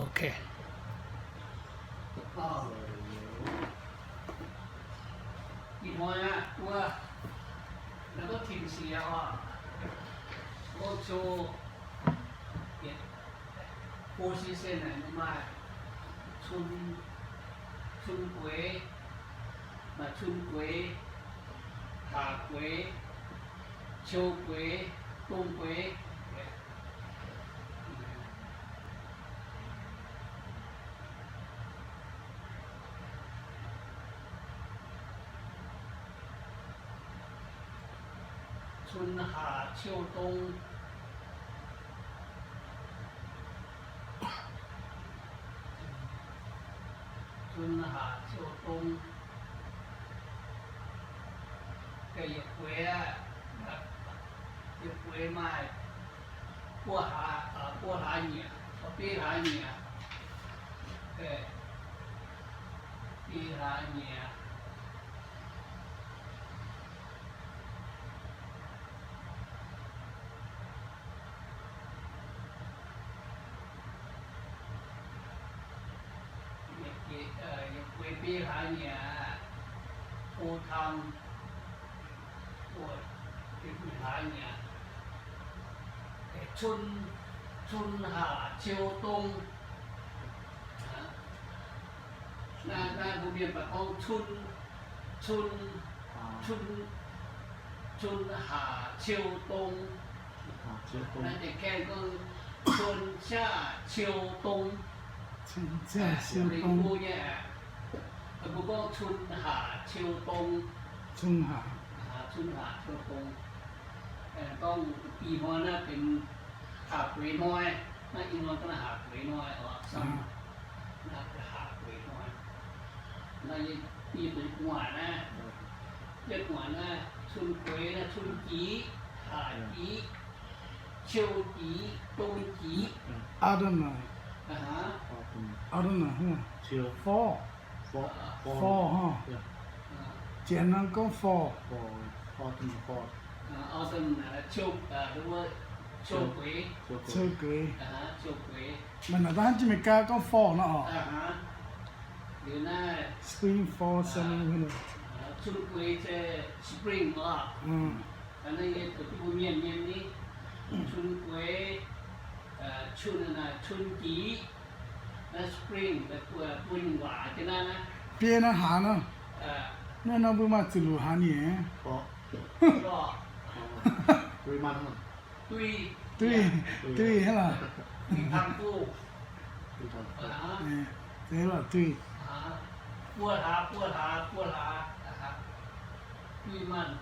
Ok. Ih hnoi aqv, wuov, naaiv gorngv tin-siex oc. Gorngv ciou, four season naaic maaih cun, cun gueix, maaih cun gueix, haac gueix, ciou gueix, dong gueix. Cun haac ciou dong. Cun haac ciou dong. Ga'yietc gueix, yietc gueix maaih buo hlaax, buo hlaax nyieqc, biei hlaax nyieqc, biei hlaax nyieqc. Yietc gueix biei hlaax nyieqc, full time, hlaax nyieqc, cun, cun haac ciou dong. Naaiv, naaiv mbuo mienh baac gorngv cun, cun, cun, cun haac ciou dong. Naaiv deix gaengh gorngv cun haac ciou dong. Cun haac ciou dong nyei, mbuo gorngv cun haac ciou dong. Cun haac, cun haac ciou dong. Gorngv ih hnoi naaiv benx haac gueix hnoi, naaiv ih hnoi gorngv haac gueix hnoi oc. Naaiv haac gueix hnoi. Naaiv yie, yie benx gu'nguaaic naaiv, yie gu'nguaaic naaiv cun gueix naaiv cun jiex, haac jiex, ciou jiex, dong jiex. Autumn, autumn, fall, fall, Janx gorngv fall. Ciou gueix, ciou gueix. Maaih naaic daaih Janx-Meigaa gorngv fall nor oc. Spring, fall, summer, winter. Cun gueix se spring oc. Naaiv yie zuqc mbuo mienh mienh ni, cun gueix, cun, cun jiex, naaiv spring, mbuo nyei waac jienv naaiv. Biei naaiv hlaax nor, naaiv nor mbuo maaih zuqc luc hlaax nyieqc. Duih, duih, duih hnangv lorqc. Zeiz lorqc duih. Buo hlaax, buo hlaax, buo hlaax, duih maanh.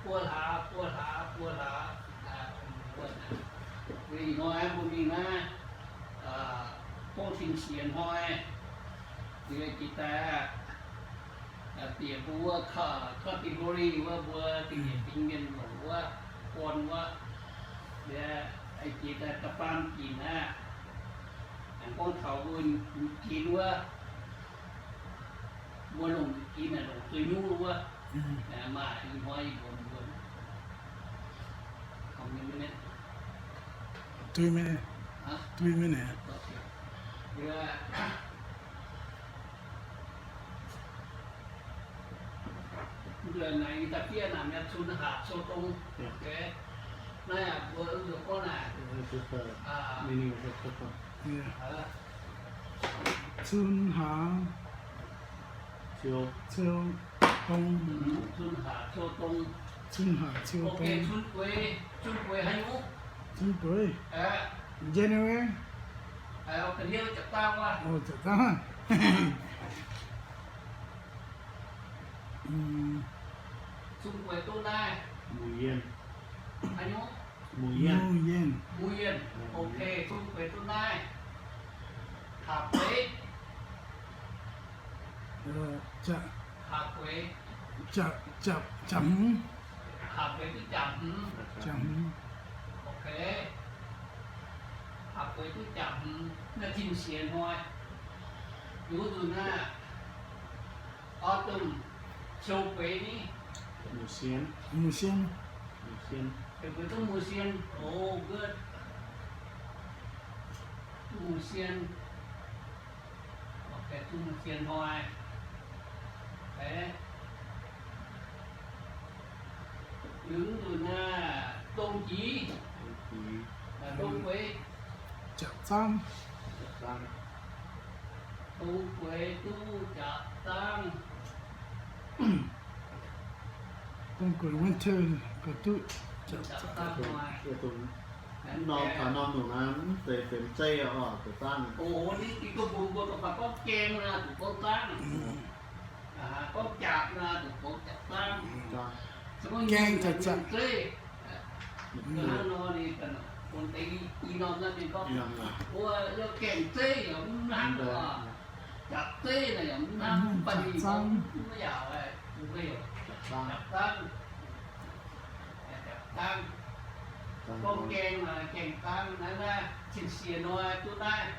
Buo hlaax, buo hlaax, buo hlaax. Ih hnoi mbuo mingh naaiv, gorngv tin-siex hnoi, jiex daaih, bieqc mbuo wuov category wuov, mbuo ga'nyiec fingx mienh longc wuov, gorn wuov, jiex daaih da'faam ginc aqv. Aengx gorngv taux mbuo ginc wuov, mbuo longc ginc naaic longc zueiz nyungc wuov, maaih ih hnoi mbuo, mbuo, duih mingh, duih mingh naaic. Naaiv yaac cun haac ciou dong. Naaiv yaac mbuo mv zuqc gorngv naaic. Cun haac ciou dong. Cun haac ciou dong. Cun haac ciou dong. Cun gueix, cun gueix haaix nyungc? Cun gueix, January. Oc, zac dangv. Cun gueix duqv naaiv. Mbuo yienh. Haaix nyungc? Mbuo yienh. Mbuo yienh. Ok, cun gueix duqv naaiv. Haac gueix. Haac gueix. Jaax hmz. Haac gueix duqv jaax hmz. Jaax hmz. Ok. Haac gueix duqv jaax hmz, naaiv tin-siex hnoi. Liuz nzunc naaiv, autumn, ciou gueix ni. Mouh sien. Mouh sien. Mouh sien. Gueix duqv mouh sien. Oh, good. Mungh sien, zungv mungh sien hnoi. Yungz nzunc naaiv dongh jiex, dongh gueix, dongh gueix duqv jaapc zaangv. Dongh gueix winter gorqv duqv jaapc zaangv. Norm taux norm nzunc naaiv mv zeiz benx zeiv oc, jaapc zaangv. Gaengh jaapc zaangv. Hnangv nor ninh, i norm naaiv ninh gorngv, gaengh zeiv yaac mv hnangv, jaapc zeiv naaic yaac mv hnangv, banh ninh gorngv mv yaac, jaapc zaangv. Jaapc zaangv. Gorngv gaengh naaic gaengh zaangv naaiv, naaiv cien-siex hnoi duqv naaiv.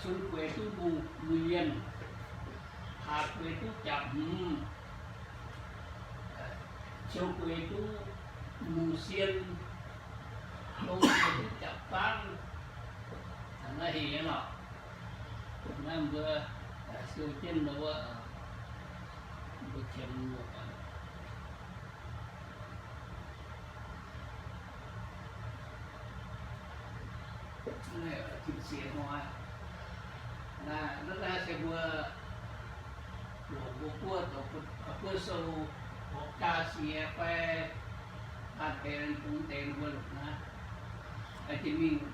Cun gueix duqv mungh mienh, haac gueix duqv jaapc hmz, ciou gueix duqv mungh sien, dongh gueix duqv jaapc zaangv. Naaiv heuc nyei lorqc. Naaiv mbuo siou jienv wuov, mbuo qiemx Naaiv se mbuo longc mbuo buov, buov sou, jaa siex fai an deix bungx deix mbuo longc naaiv, jiex mingh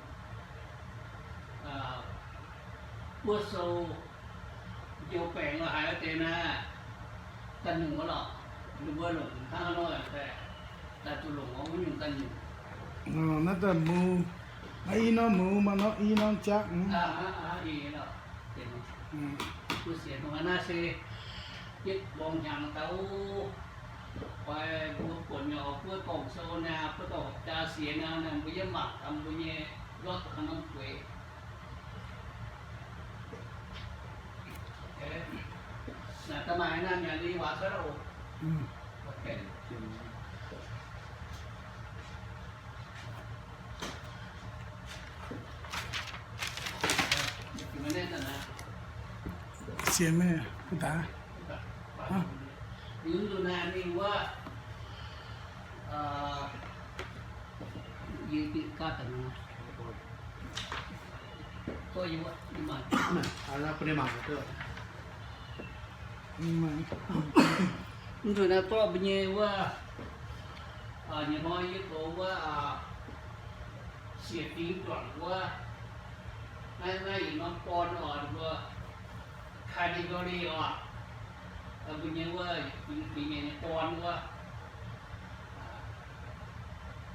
buov sou, njoux baengc lo haaix deix naaiv, daaih nyungc wuov lorqc. Ninh mbuo longc hnangv nor daaih, daaih zuqc longc wuov nyungc daaih nyungc. Naaiv daaih muz, naaiv i norm muz maaih norm i norm jaqv. Mbuo sienx dongh naaiv se yietc mborngx hnyangx daaih, fai mbuo buonc nyei oix buov gorngv sou naaic, buov dorh jaa siex naaic, mbuo yiem mangc gaax mbuo nyei ndortv hnangv norm gueix. Naaic da'maaih naaiv mi'aqv, li waac cuotv oc. Sienx meih, bun daaih. Yie gaav daaih. Mv nzunc naaiv zorqv mbuo nyei wuov, nyic hnoi yie goux wuov, siec fingx juangc wuov, naaiv, naaiv yietc norm gorn oc, mbuo category oc, mbuo nyei wuov fingx, fingx nyei gorn wuov,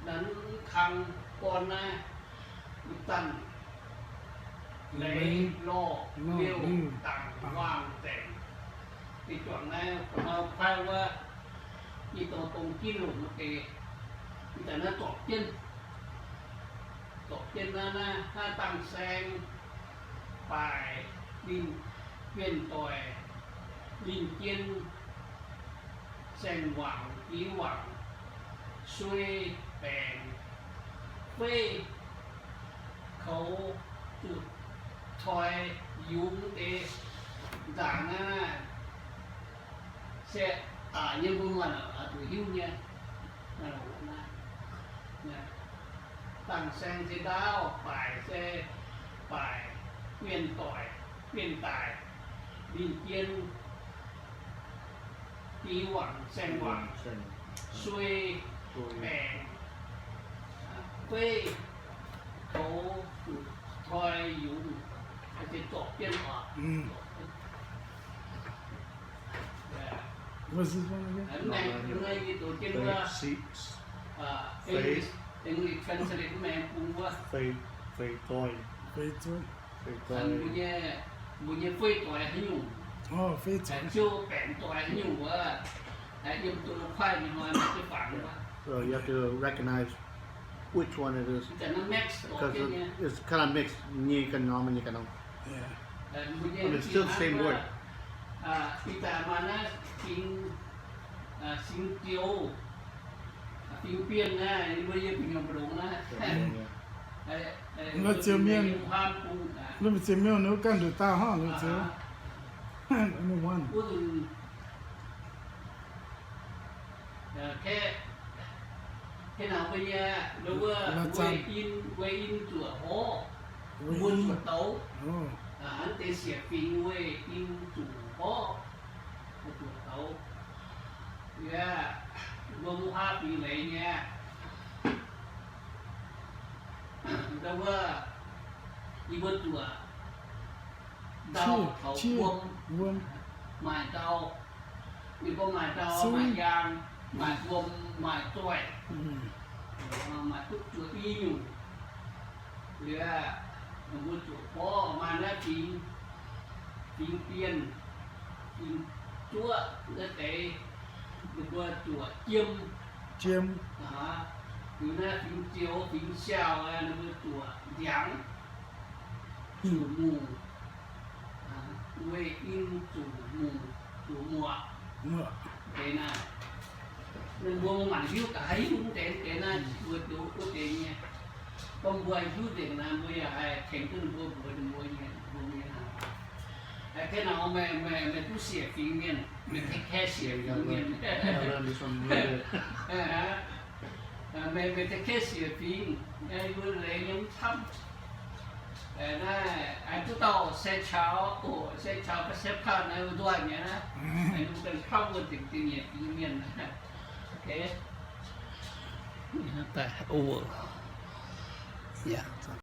naaiv kang gorn naaiv, ih zanc leiz lorh liouh dangc waangh nzengc. Ih juangc naaiv, kuonx nor kuaaiv wuov, ih dongh dongh jienv longc wuov deix, ih zanc naaiv zorpc jienv, zorpc jienv naaiv, naaiv, naaiv dangh saeng, baaix, linh, wien doic, linh jien, saeng-wangc, diuh wangc, suei, baengc, feiv, koux, zuqc, toi, yungz deix, nzaangc naaiv, se aqc nyei mbuo muonh oix zuqc hiuv nyei. Dangh saeng se ndaauv, baaix se baaix, wien doic, wien daic, linh jien, diuh wangc, saeng-wangc, suei, baengc, feiv, koux, zuqc, toi, yungz, se zorpc jienv oc. Feix, feix, feix doic. Mbuo nyei, mbuo nyei feiv doic haaix nyungc? Ziouc baengc doic haaix nyungc wuov, yiem duqv kuaaiv nyei hnoi maiv zeiz fangx wuov. So you have to recognize which one it is, because it's kind of mixed. Nyei ganh norm, nyei ganh norm. But it's still the same word. Ih zanc maaih naaiv singx, singx zioux. Fingx Bienh naaiv, yie mbuo yiem fingx Mienh mbu'ndongx naaiv. Mv baac ziouc mienh, mv baac ziouc mienh ninh wuov ganh nduqc dauh hnangv, ninh ziouc, ninh wuov, mbuo zuoqc douz, hnangv deix siec fingx weih in zuqc horv, mbuo zuoqc douz. Yie mbuo mv huaav fingx leiz nyei, ndau wuov, yie mbuo zuoqc ndau taux wuom, maaic ndau, yie mbuo maaic ndau, maaic yaang, maaic wuom, maaic zoih, maaic duqv zuoqc i nyungc. Liuz, mbuo zuoqc borv maaih naaiv fingx, fingx Bienh, fingx Zuoqv naaiv deix, ninh mbuo zuoqc jiem, jiem. Liuz naaiv fingx Zioux, fingx Siaauh, ninh mbuo zuoqc ndiangx, zuqc muc, weih in zuqc muc, zuqc muoqc. Deix naaiv, ninh mbuo mangc hiuv gaax, hiuv deix, deix naaiv mbuo zoux wuov deix nyei. Gorngv mbuo hiuv nzengc naaiv, mbuo yaac haih tengx duqv ninh mbuo mbuox ninh mbuo nyei, mbuo nyei naaiv. Aa, kei naaic meih, meih, meih duqv siec fingx mienh, meih take care siec fingx mienh. Meih, meih take care siec fingx, yie mbuo leiz nyei mv camv. Naaiv, duqv dauh se caux, o, se caux ga'sie paan naaiv nduov nyei naaiv, mbuo ganh camv wuov dingc dingc nyei fingx mienh. Okay. Daaih over. Yaac